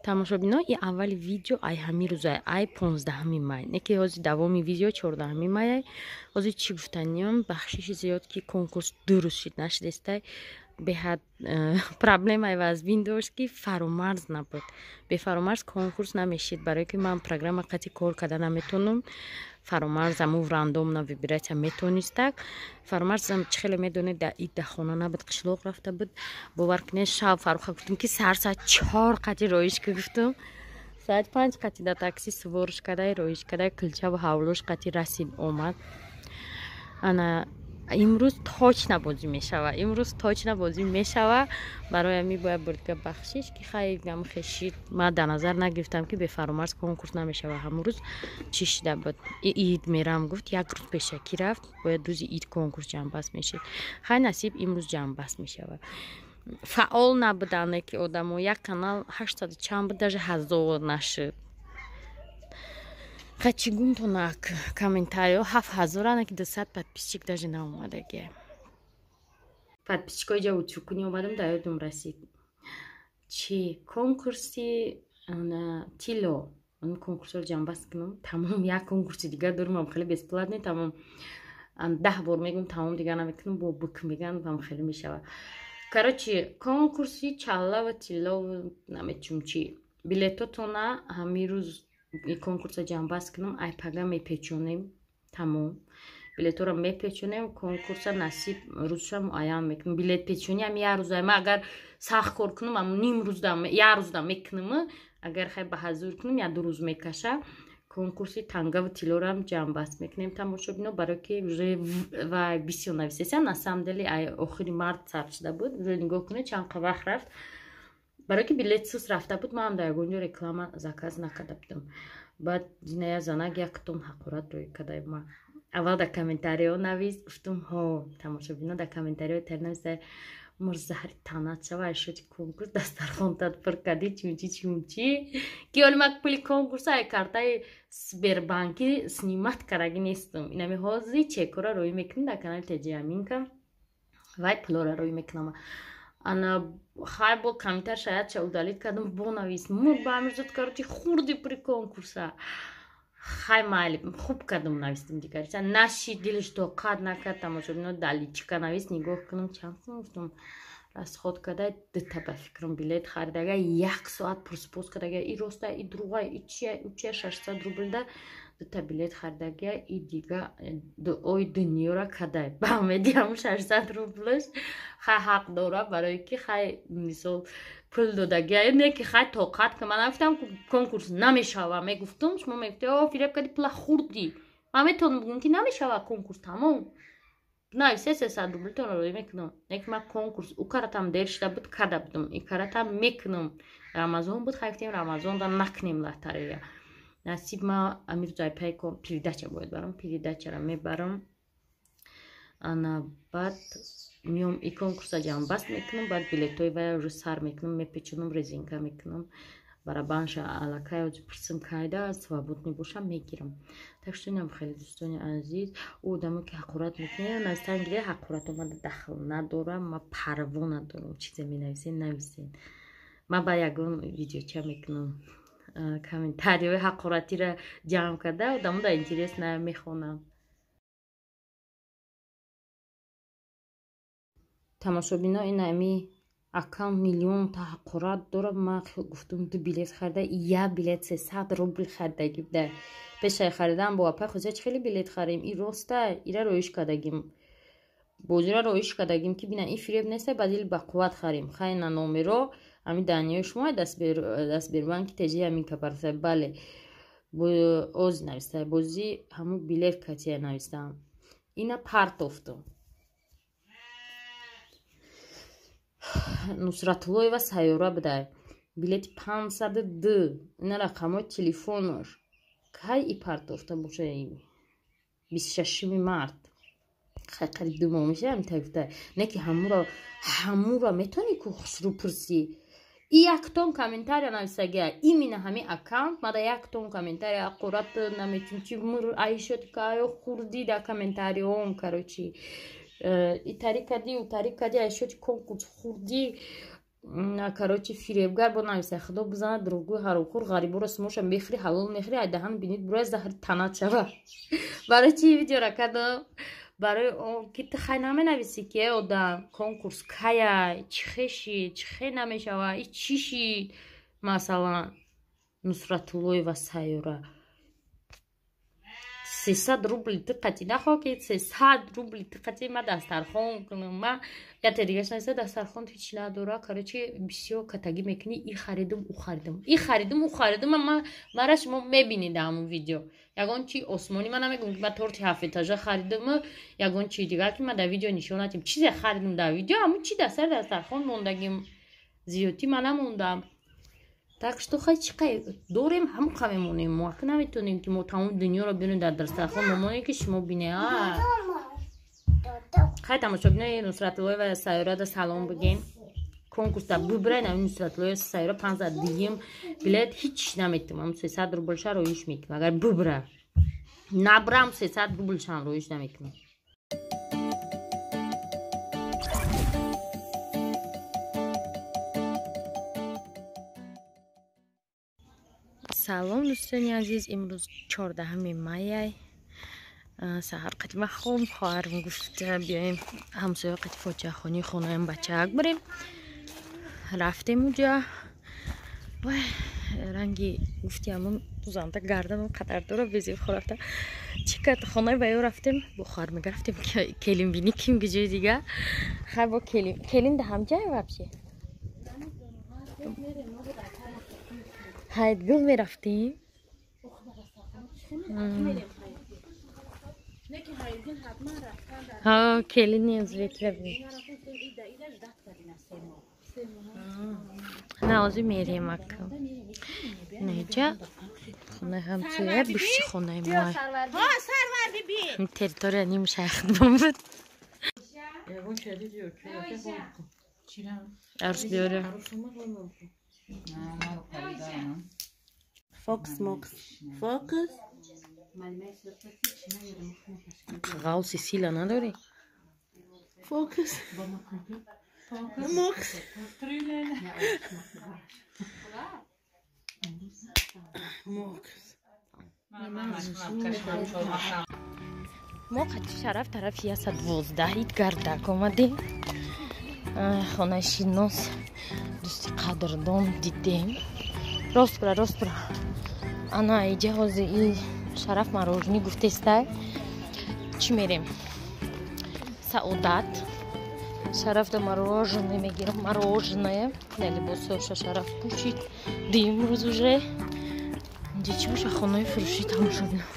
Тамошобино, и аввали видео ай ҳамин рӯза, ай 15 май. Не ки ҳозир давоми видео 14 май. Ҳозир чӣ гуфтаниём, бахшиши зиёд, ки конкурс дуруст шид нашидестай. Беҳад проблемаи вазбин дошт, ки Фаромарз набуд. Бефаромарз конкурс намешид, барое ки ман программа қати кор карда наметонам. Фаромарз аму рандомно выбирать метонистак. Фаромарзам, чӣ хеле медонед, дар ид дар хона набуд, қишлоқ рафта буд. Бовар кунед, шаб Фаруха гуфтам, ки сар соат 4 қати роиш ки гуфтам. Соат 5 қати дар такси суворш кадай, роиш кадай, килчаву ҳавлош қати расид, омад. Ана имрӯз точно бозӣ мешава, имрӯз точно бозӣ мешава. Барои ҳамин бояд бурдга бахшиш, ки хай гам хешид. Ман дар назар нагирифтам, ки бефаромарз конкурс намешава. Ҳамон рӯз чӣ шида буд, ид мерам гуфт, як рӯз пешакӣ рафт, бояд рӯзи ид конкурс ҷамъбаст мешид. Хай, насиб, имрӯз ҷамъбаст мешава. Фаъол набудане ки одамо, як канал 800 чанд буд, даже 1000 нашуд. Ха, чӣ гумтонак, комментарио 7000 ана, ки 200 подписчик даже наомадаги. Подписчикои ҷа утюкунӣ омадам, дар ёдум расид, чи конкурси тило. Конкурсро ҷамъбаст кунам, тамом. Як конкурси дигар дорум, хеле бесплатный, тамом. 10 бор мегум, тамом, дигар намекунам, бо бук меган, вам хеле мешава. Короче, конкурси чаллава тиллову намечум чи билетотона ҳамин рӯз конкурса ҷамъбаст кунам, ай пага мепечонем, тамом. Билетҳоро мепечонем, конкурса насиб рӯзша муайян мекунем. Билет печониам як рӯза, ма агар сахт кор кунам, ам ним рӯзда, як рӯзда мекунам, агар хай ба ҳазур кунам, як ду рӯз мекаша. Конкурси тангаву тиллорам ҷамъбаст мекунем, тамошобино, барое ки уже ва бисёр нависеса. На самом деле ай охири март сабт шуда буд, уже нигоҳ кунед, чанд қа вақт рафт. Барое ки билет сус рафта буд, манам дар ягон ҷо реклама заказ накарда будам. Баъд дина занак як тон ҳақорат рӯй карда. Ма аввал дар комментариҳо навист, гуфтум ҳо, тамошобино, дар комментариҳо тар нависта: мурзаҳри танат шава, шуди конкурс дастархонтат пур кардӣ, чунчи чунчи, ки оли ман пули конкурса ай картаи Сбербанки снимать кардаги нестам. Инами ҳозир чекора рӯй мекунем дар канали Теҷиаминка, вай пулора рӯй мекунам. Ана хай, бо комментар шаяд ша удалить кардам, бо навис: мур ба амирзод, короче, хурди пури конкурса. Хай, майли, хуб кардам, навистам, дигар наши дилш тоқат накард, тамошобино, даличка навис. Нигоҳ кунам, чанд сум гуфтам расход карда, дута ба фикрам билет харидага, як соат пурсупос кардага, и роста, и дурӯға, и чия, учия, 600 рублда дута билет харидага. И дига дуои дунёра кадай ба медиҳам 600 рублш. Хай, ҳақ дора, барое ки хай, мисол, пул додагия не ки хай тоқат ка. Ман нагуфтам конкурс намешава, мегуфтум, шумо мегуфте: о, фиреб кади, пула хурдӣ. Ман метавонам бигӯм, ки намешава конкурс, тамом. Нависе, 300 рублитонро рӯй мекунам. Не ки ман конкурс ӯ каратам дер шуда буд, карда будам, и каратам мекунам. Рамазон буд, хай, гуфтем рамазонда накунем лотерея. Насиб, ма амирӯз айпай передача бояд барам, передачара мебарам. Ана баъд миём, и конкурса ҷамъбаст мекунам, баъд билетҳои вая уже сар мекунам, мепечонам, резинка мекунам, барабанша аллакай ози пурсим, кайда свободный бошам, мегирам. Так что инам хеле, дӯстони азиз. Ӯ одамо ки ҳақорат мекунед, назтан гире, ҳақорат омада дахл надорам, ма парво надорам, чизе менависен, нависен. Ман ба ягон видеоча мекунам, комментариҳои ҳақоратиро ҷамъ карда, одамо да интерес мехонам. Тамошобино, ин ами аккаунт миллионта ҳақорат дорад. Ман гуфтум, ду билет харида, як билет 300 рубл харидагӣ буда. Пешаи харидан бо апай хозия чи хеле билет харем, и роста, ира роиш кардагим, бозира роиш кардагим, ки бина, ин фиреб неста, ба дил ба қувват харем. Хайна, номеро ҳами даниёи шумо дастбербанки теҷи ҳамин капарса, бале, оз нависта, бозӣ ҳамун билет катия навистам, ина партофтум. Нусратуллоева Сайёра будай, билети 502, ина рақамҳои телефонош. Кай и партофта боша? 26-уми март, хай, қариб 2 моҳ меша. Ҳамин тагуфта не ки ҳамура метавонӣ ку хушрӯ пурсӣ. И яктон комментария нависагия, именно ҳамин аккаунт мада яктон комментария ҳақорат наметун чи мур айшот каё хурдӣ дар комментариҳом, короче, итари кардӣ, утари кардӣ, айшоти конкурс хурдӣ. Короче, фиребгар бо нависа, худо бизанад дурӯғгӯи ҳаромхӯр, ғариборо сумоша мехӯри, ҳалол мехӯри, ай даҳан бинит буроя заҳри танат шава. Барои чи видеора кардам? Барои он ки ту хай наменависӣ, ки э одам, конкурс каяй, чӣ хешид, чӣ хе намешава, и чӣ шид? Масалан, Нусратуллоева Сайёра 300 рубли ту қатӣ нахоҳ, ки 300 рубли ту қатӣ ма дастархон кунам. Ма яте дигаш нависа, дастархон ҳеч надора. Короче, бисёр катагӣ мекунӣ, и харидум, ӯ харидум, и харидум, ӯ харидум. Ма мара шумо мебинед дар ҳамон видео. Ягон чи осмонӣ ман намегӯм, ки ма торти ҳафтэтажа харидум, ягон чи дигар, ки ма дар видео нишон надиҳем. Чизе харидум дар видео, ҳамон чи дар сари дастархон мондагим, зиёдтӣ ма намондам. Так что хай, чӣ қай дорем, ҳамон қа мемонем. Мо ака наметонем, ки мо тамоми дунёро бинем, дар дастархон момонем, ки шумо бине. Хай, тамошобинои Нусратуллоева Сайёрада салом бигем. Конкурса бубирай, нами Нусратуллоева Сайёра панзад диҳем, билет ҳеч наметум, ам 300 рублша роиш мекунам. Агар бубира, набрам, 300 рублшам роиш намекунам. Салом, дӯстони азиз, имрӯз 14 майай. Саҳар қадима хом хоҳарм гуфт, биёем ҳамсоя қати фотиҳахонии хонаям бачаак бирем. Рафтем уҷа. Вай, ранги гуфти ҳамон занта гарданам қадар дора безеб рафта. Чӣ кард, хонаи ба ё рафтем, бо хоҳар мега рафтем келин бинӣ, ким ҷои дига. Хай, бо келин, келин да ҳамҷай вообще. Ҳайдгул мерафтем. Ҳа, келини ӯзбекра бин. На, ҳозир мерем ака. Неҷа хонаи ҳамсоя, бушти хонаи мо. Территория ним шайхдон буд. Арс биёре. Фокус мокс. Фокус. Ғавси сила надорӣ? Фокус. Мокс. Мокс. Мо қати Шараф тарафи 112 ид гардак омадем. Хонаи шинос, дӯсти қадрдон дидем. Рост бура, рост бура. Ана иҷа ҳозир и Шараф мороженое гуфтестай. Чӣ мерем? Саодат. Шараф да мороженое мегирам, мороженое. На либосоша Шараф пӯшид. Димрӯз уже. Инҷа чӣ боша, хонаи фурӯшӣ тамошо бинам.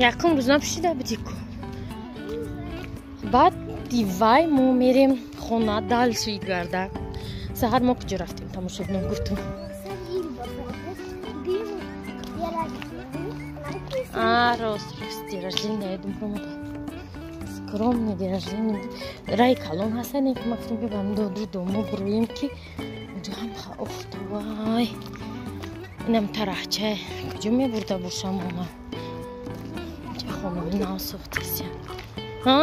Якум рӯз напӯшида будику. Баъд дивай мо мерем хона дальше идгардак. Саҳар мо куҷо рафтем, тамошобинон, гуфтум. А, рост, рост, день рождения, я думаю, омада. Скромный день рождения. Рай калон ҳастане, ки ма гуфтем, ки ба додру домо буроем, ки унҷо ҳам охтовай. Инам тараҳча куҷо мебурда бошам она? Инҷа хонаи нав сохтеся. Ҳа?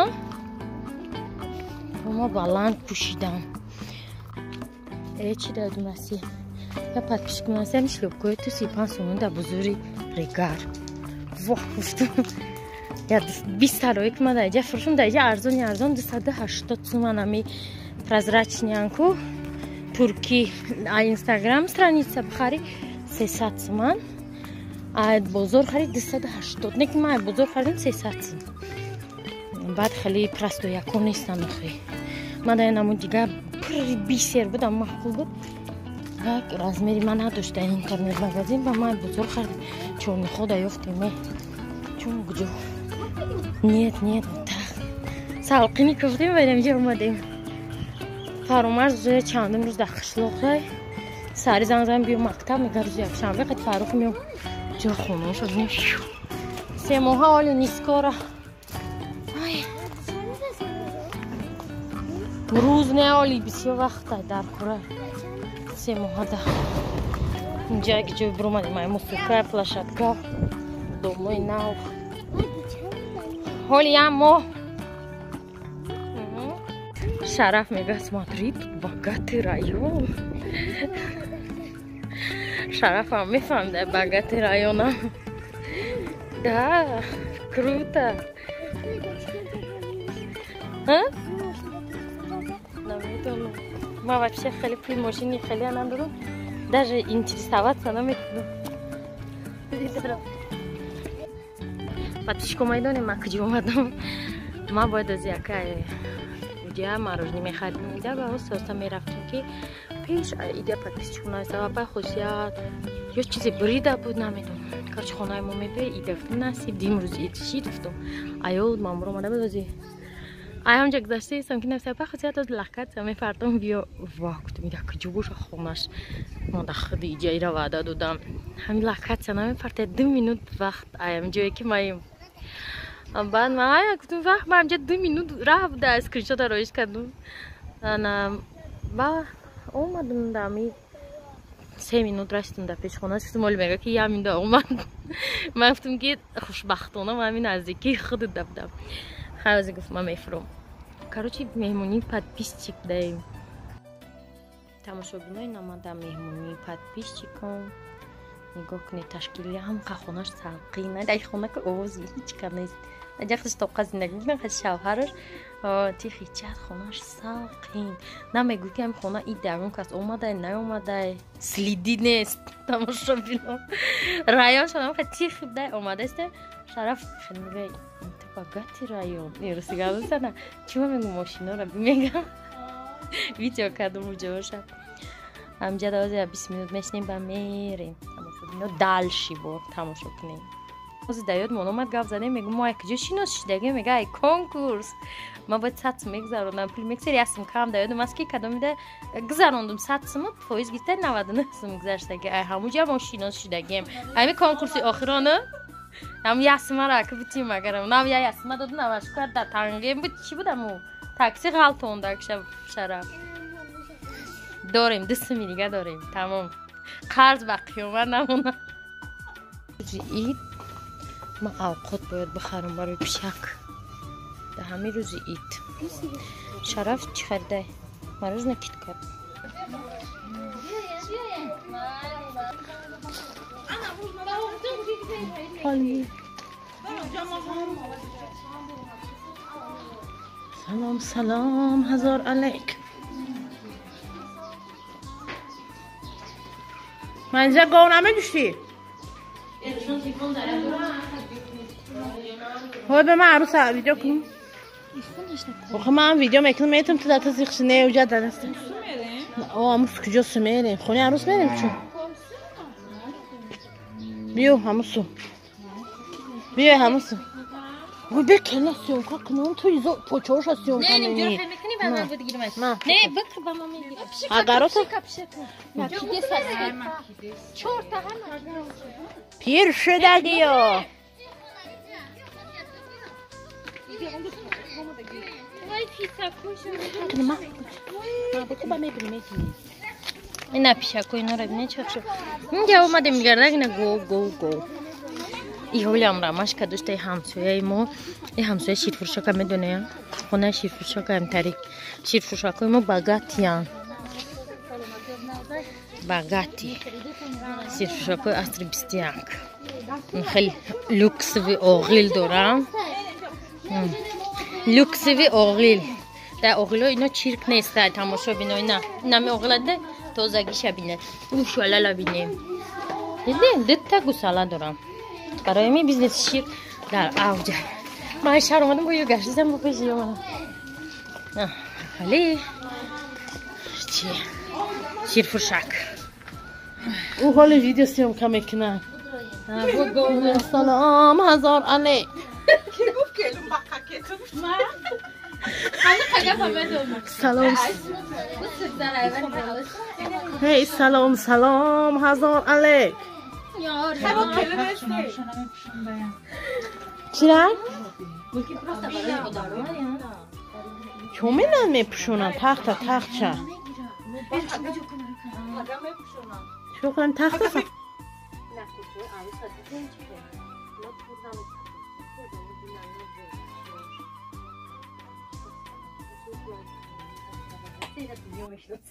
Ма баланд пӯшидам. Э, чӣ дадум раси? Я подписчик раси, ҳами шлёпкои ту 35 сомон дар бозори Регар. Воҳ, гуфтум. Я 20 тарои ки ма дар иҷа фурӯшам, дар иҷа арзони арзон 280 суман, ами прозрачный анку турки, а инстаграм страница бихари 300 суман, а бозор харид 280. Не ки ма бозор харидам 300 сум. Баъд хеле простой яком нестан охи. Ма дар намуд дигар пурри бисер будам, маъқул буд. Як размери ман надошт дар интернет магазин, ба ман бозор харидам. Чорнихода ёфтем, чун куҷо? Нет, нет, так. Салқини куфтем ва инҷа омадем. Фаромарз уже чандум рӯз дар қишлоқай. Сари занг занг, биё мактаб, мега рӯзи якшанбе қати Фаррух меом. Ҷо хонаша бинем. 3 моҳа оли нискора. Ай. Рӯз не, оли бисёр вақта дар кора. 3 моҳа да. Инҷа як ҷой биромадем, ай мусиқа, площадка, домои нав. Ҳоли як моҳ. Шараф мега, смотри, тут богатый район. Шарафам мефаҳмида богатый района. Да, круто. А? Намедонам. Ма вообще хеле пули мошини хеле надорам. Даже интересоваться намекунам. Подписчико майдонем, ма куҷо омадам. Ма бояд аз якай уҷа мороженое мехаридем. Ида ба оста мерафтем, ки пеш ида подписчико наиста ба хусият ё чизе бурида буд, намедонам. Короче, хонаи мо мебе ида гуфтам, насиб димрӯз ид шид гуфтам. Аё мамур омада буд ози. Ай ҳамҷа гузаштаистам, ки нафса па хусият аз лахкат мефардам биё. Ва гуфтам, ида куҷо боша хонаш. Ма да худи иҷа ира ваъда додам. Ҳамин лахкатса намефарта 2 минут вақт аям ҷое ки маим. Баъд ма ая гуфтам, вақт ма ҳамҷа 2 минут раҳ буда, скриншота роиш кардам. Ана ба омадам да ами 3 минут расидам дар пеши хонаш. Гуфтам, оли мега ки як минута омад. Ман гуфтам, ки хушбахтона ман ҳамин наздикии худат да будам. Хайози гуфт, ман мефуром. Короче, меҳмонии подписчик даем. Тамошобинои намада меҳмонии подписчиком. Нигоҳ кунед, ташкили ҳамқа хонаш салқин. Дар хона ки овози ҳеҷ кам нест. Аҷа худаш тоқа зиндагӣ мекунад, хад шавҳараш тихи чад хонаш салқин. Намегӯй ки ҳами хона и дарун кас омадай, наомадай, следи нест. Тамошобино. Районшон ҳамқа тихи будай омадаст. Шараф хеле мегӯяд, ту богатый район. Росига чӣ ма мегӯ мошинора бимегам. Видео кардам уҷа бошад. Ҳамҷа давози 20 минут мешинем ба мерем. Тамошобино дальше бо тамошо кунем. Ҳозир дар ёдмон омад, гап задем, мегӯ мо ай куҷо шинос шидагем, мега ай конкурс. Ман бояд 100 сум мегузарондам, пули мексер як сум кам дар ёдам аст, ки кадомида гузарондум 100 суму фоиз гирифта 99 сум гузаштаги. Ай ҳамуҷа мо шинос шидагем. Ҳами конкурси охирона ҳам як сумара ки бутим агарам. Нав я сума доду навашкар дар тангем буд, чӣ буд аму? Такси ғалтондак Шараф. Дорем, 2 суми дига дорем. Тамом. Қарз ба қиёмат намонад. Рӯзи ид ман авқот бояд бихарам барои пишак. Дар ҳамин рӯзи ид. Шараф чӣ харидай? Мороженое Киткат. Салом, салом, ҳазор алайк. Ман инҷа гов намедӯштӣ? Ҳой ба ман арӯса видео кунам. Охе ман видео мекунам, метам ту дата зиқ не уҷа данаст. О, амус куҷо сумерем? Хонаи арӯс мерем чун? Биё ҳамусу. Биё ҳамусу. Ой, бе кела съёмка кунам, ту изо почоша съёмка Не, мени. мекунӣ ба ман буд гирмаш. Ма. Не, бик ба ман мегирам. Агарота пир шудагиё. Вай писаку шуд. Ма. Ма бо ба мебинем мекунем. Ина пишаку инора бинед чӣ шуд. Инҷа омадем гардак ина го го го. Иҳолиам рамашка доштаи ҳамсояи мо. И ҳамсоя ширфурӯшака медонем. Хонаи ширфурӯшака ҳамтари. Ширфурӯшакои мо богатыян. Богатый. Ширфурӯшакои асри 21. Хеле люксовый оғил дорам. Люксовый оғил. Дар оғилҳо ино чирк нест, тамошо бино ина. Инами оғилада тозагиша бинед. Ушалала бинем. Дидем, дитта гусала дорам. Барои ми бизнеси шир дар авҷа. Ман шаҳр омадам, бо ё гаштизам, бо пеши омадам. Хали чи ширфурӯшак. Ӯ ҳоли видео съёмка мекунад. Салом, ҳазор алайк. Салом. Ҳей, салом, салом, ҳазор алайк. Чира? Чо менан мепӯшонам? Тахта, тахча. Чо кунам тахта? Видео мешиносем.